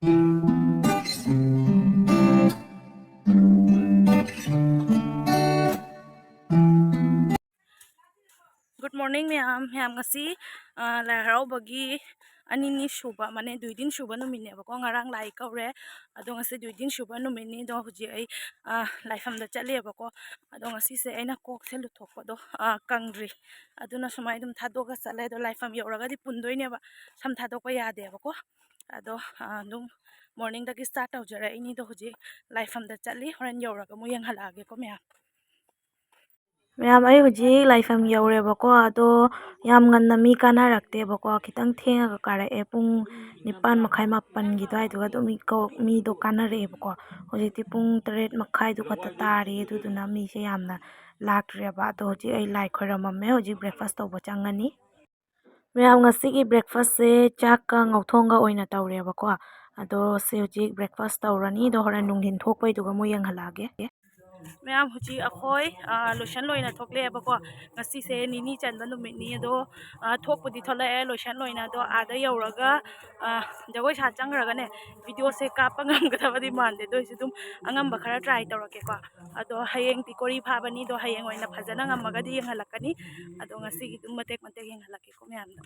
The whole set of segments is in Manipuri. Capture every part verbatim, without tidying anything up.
Good morning, ꯃꯌꯥꯝ꯫ ꯃꯌꯥꯝ, ꯉꯁꯤ, ꯑ, ꯂꯥꯏ ꯍꯔꯥꯎꯕꯒꯤ ꯑꯅꯤꯅꯤ ꯁꯨꯕ, ꯃꯥꯅꯦ, ꯗꯨꯏꯗꯤꯟ ꯁꯨꯕ ꯅꯨꯃꯤꯠꯅꯦꯕꯀꯣ꯫ ꯉꯔꯥꯡ ꯂꯥꯏ ꯀꯧꯔꯦ, ꯑꯗꯣ ꯉꯁꯤ ꯗꯨꯏꯗꯤꯟ ꯁꯨꯕ ꯅꯨꯃꯤꯠꯅꯤ꯫ ꯑꯗꯣ ꯍꯧꯖꯤꯛ ꯑꯩ, ꯑ, ꯂꯥꯏꯐꯝꯗ ꯆꯠꯂꯦꯕꯀꯣ꯫ ꯑꯗꯣ ꯉꯁꯤꯁꯦ ꯑꯩꯅ ꯀꯣꯛꯁꯦ ꯂꯨꯊꯣꯛꯄꯗꯣ, ꯑ, ꯀꯪꯗ꯭ꯔꯤ, ꯑꯗꯨꯅ ꯁꯨꯃꯥꯏꯅ ꯑꯗꯨꯝ ꯊꯥꯗꯣꯛꯑꯒ ꯆꯠꯂꯦ꯫ ꯑꯗꯣ ꯂꯥꯏꯐꯝ ꯌꯧꯔꯒꯗꯤ ꯄꯨꯟꯗꯣꯏꯅꯦꯕ, ꯁꯝ ꯊꯥꯗꯣꯛꯄ ꯌꯥꯗꯦꯕꯀꯣ꯫ ꯑꯗꯣ, ꯑ, ꯑꯗꯨꯝ morningꯗꯒꯤ start ꯇꯧꯖꯔꯛꯏꯅꯤ꯫ ꯑꯗꯣ ꯍꯧꯖꯤꯛ ꯂꯥꯏꯐꯝꯗ ꯆꯠꯂꯤ, ꯍꯣꯔꯦꯟ ꯌꯧꯔꯒ ꯑꯃꯨꯛ ꯌꯦꯡꯍꯜꯂꯛꯑꯒꯦꯀꯣ, ꯃꯌꯥꯝ꯫ ꯃꯌꯥꯝ, ꯑꯩ ꯍꯧꯖꯤꯛ ꯂꯥꯏꯐꯝ ꯌꯧꯔꯦꯕꯀꯣ꯫ ꯑꯗꯣ ꯌꯥꯝ ꯉꯟꯅ ꯃꯤ ꯀꯥꯅꯔꯛꯇꯦꯕꯀꯣ, ꯈꯤꯇꯪ ꯊꯦꯡꯉꯒ ꯀꯥꯔꯛꯑꯦ꯫ ꯄꯨꯡ ꯅꯤꯄꯥꯟ ꯃꯈꯥꯏ, ꯃꯥꯄꯟꯒꯤ ꯑꯗꯨꯋꯥꯏꯗꯨꯒ ꯑꯗꯨꯝ ꯃꯤ ꯀꯧ-, ꯃꯤꯗꯣ ꯀꯥꯅꯔꯛꯑꯦꯕꯀꯣ꯫ ꯍꯧꯖꯤꯛꯇꯤ ꯄꯨꯡ ꯇꯔꯦꯠ ꯃꯈꯥꯏꯗꯨ ꯈꯛꯇ ꯇꯥꯔꯤ, ꯑꯗꯨꯗꯨꯅ ꯃꯤꯁꯦ ꯌꯥꯝꯅ ꯂꯥꯛꯇ꯭ꯔꯦꯕ꯫ ꯑꯗꯣ ꯍꯧꯖꯤꯛ ꯑꯩ ꯂꯥꯏ ꯈꯣꯏꯔꯝꯃꯝꯃꯦ, ꯍꯧꯖꯤꯛ breakfast ꯇꯧꯕ ꯆꯪꯉꯅꯤ꯫ ꯃꯌꯥꯝ, ꯉꯁꯤꯒꯤ breakfastꯁꯦ ꯆꯥꯛꯀ ꯉꯧꯊꯣꯡꯒ ꯑꯣꯏꯅ ꯇꯧꯔꯦꯕꯀꯣ꯫ ꯑꯗꯣ ꯁꯤ ꯍꯧꯖꯤꯛ breakfast ꯇꯧꯔꯅꯤ, ꯑꯗꯣ ꯍꯣꯔꯦꯟ ꯅꯨꯡꯊꯤꯟ ꯊꯣꯛꯄꯩꯗꯨꯒ ꯑꯃꯨꯛ ꯌꯦꯡꯍꯜꯂꯛꯑꯒꯦ꯫ ꯃꯌꯥꯝ, ꯍꯧꯖꯤꯛ ꯑꯩꯈꯣꯏ, ꯑ, ꯂꯣꯏꯁꯟ ꯂꯣꯏꯅ ꯊꯣꯛꯂꯛꯑꯦꯕꯀꯣ꯫ ꯉꯁꯤꯁꯦ ꯅꯤꯅꯤ ꯆꯟꯕ ꯅꯨꯃꯤꯠꯅꯤ꯫ ꯑꯗꯣ, ꯑ, ꯊꯣꯛꯄꯨꯗꯤ ꯊꯣꯛꯂꯛꯑꯦ ꯂꯣꯏꯁꯟ ꯂꯣꯏꯅ꯫ ꯑꯗꯣ ꯑꯥꯗ ꯌꯧꯔꯒ, ꯑ, ꯖꯒꯣꯏ ꯁꯥ ꯆꯪꯈ꯭ꯔꯒꯅꯦ, videoꯁꯦ ꯀꯥꯞꯄ ꯉꯝꯒꯗꯕꯗꯤ ꯃꯥꯟꯗꯦ꯫ ꯑꯗꯨ ꯑꯣꯏꯔꯁꯨ ꯑꯗꯨꯝ ꯑꯉꯝꯕ ꯈꯔ try ꯇꯧꯔꯛꯀꯦꯀꯣ꯫ ꯑꯗꯣ ꯍꯌꯦꯡꯗꯤ ꯀꯣꯔꯤ ꯐꯥꯕꯅꯤ꯫ ꯑꯗꯣ ꯍꯌꯦꯡ ꯑꯣꯏꯅ ꯐꯖꯅ ꯉꯝꯃꯒꯗꯤ ꯌꯦꯡꯍꯜꯂꯛꯀꯅꯤ꯫ ꯑꯗꯣ ꯉꯁꯤꯒꯤ ꯑꯗꯨꯝ ꯃꯇꯦꯛ ꯃꯇꯦꯛ ꯌꯦꯡꯍꯜꯂꯛꯀꯦꯀꯣ ꯃꯌꯥꯝꯗꯣ꯫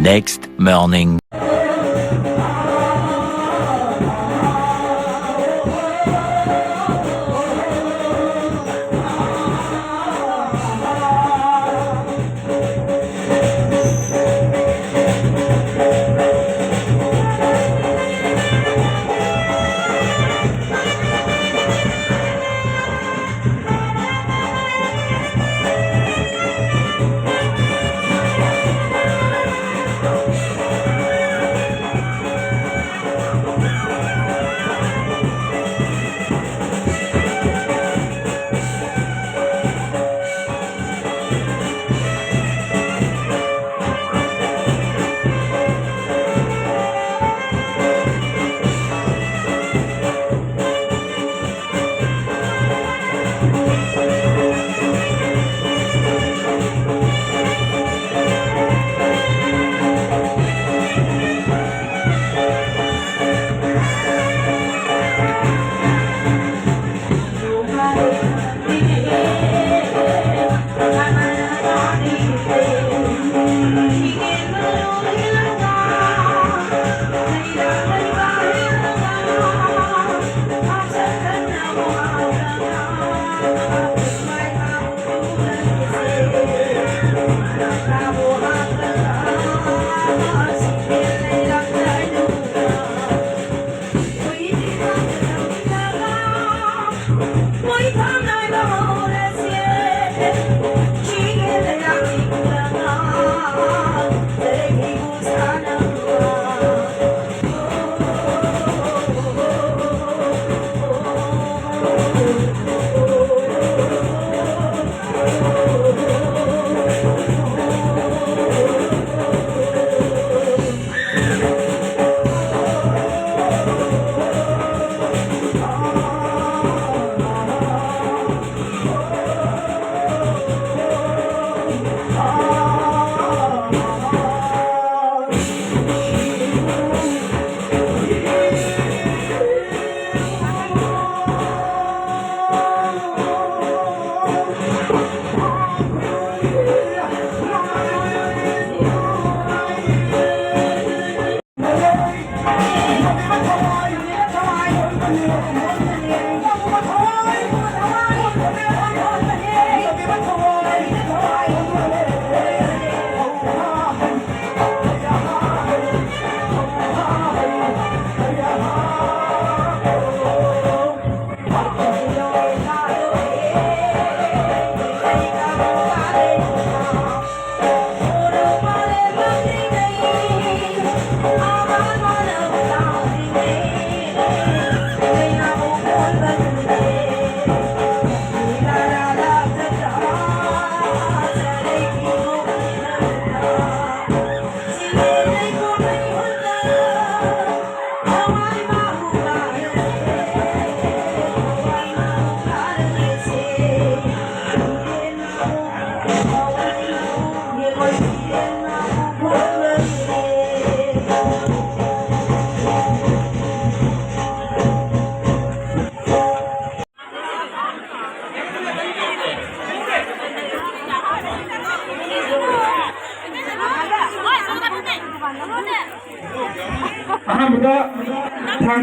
Next morning.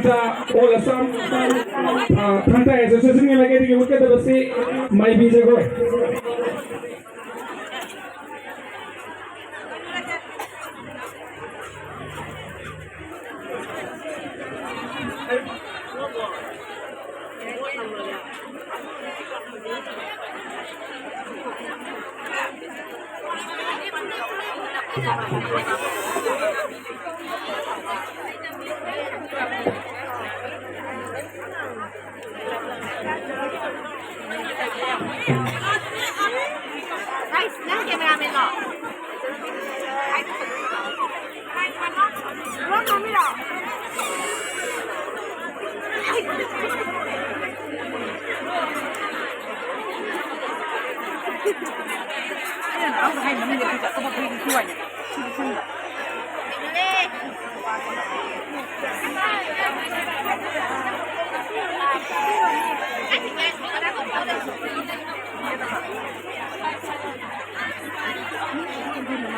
All Assam, ꯑ, ꯊꯥꯡ ꯇꯥ ꯑꯦꯁꯣꯁꯤꯌꯦꯁꯟꯒꯤ ꯃꯥꯏꯀꯩꯗꯒꯤ ꯎꯠꯀꯗꯕꯁꯤ ꯃꯥꯏꯕꯤ ꯖꯒꯣꯏ꯫ Guys, ꯅꯪ cameraman ꯂꯣ?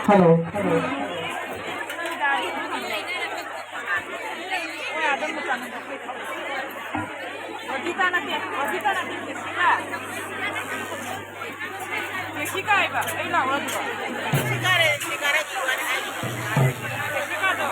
Hello. ꯔꯣꯖꯤꯇꯥ ꯅꯠꯇꯦ, ꯔꯣꯖꯤꯇꯥ ꯅꯠꯇꯦ, ꯖꯦꯁꯤꯀꯥ꯫ ꯖꯦꯁꯤꯀꯥ ꯍꯥꯏꯕ, ꯑꯩ ꯂꯥꯛꯑꯣ ꯑꯗꯨꯗ꯫ ꯖꯦꯁꯤꯀꯥꯗꯣ꯫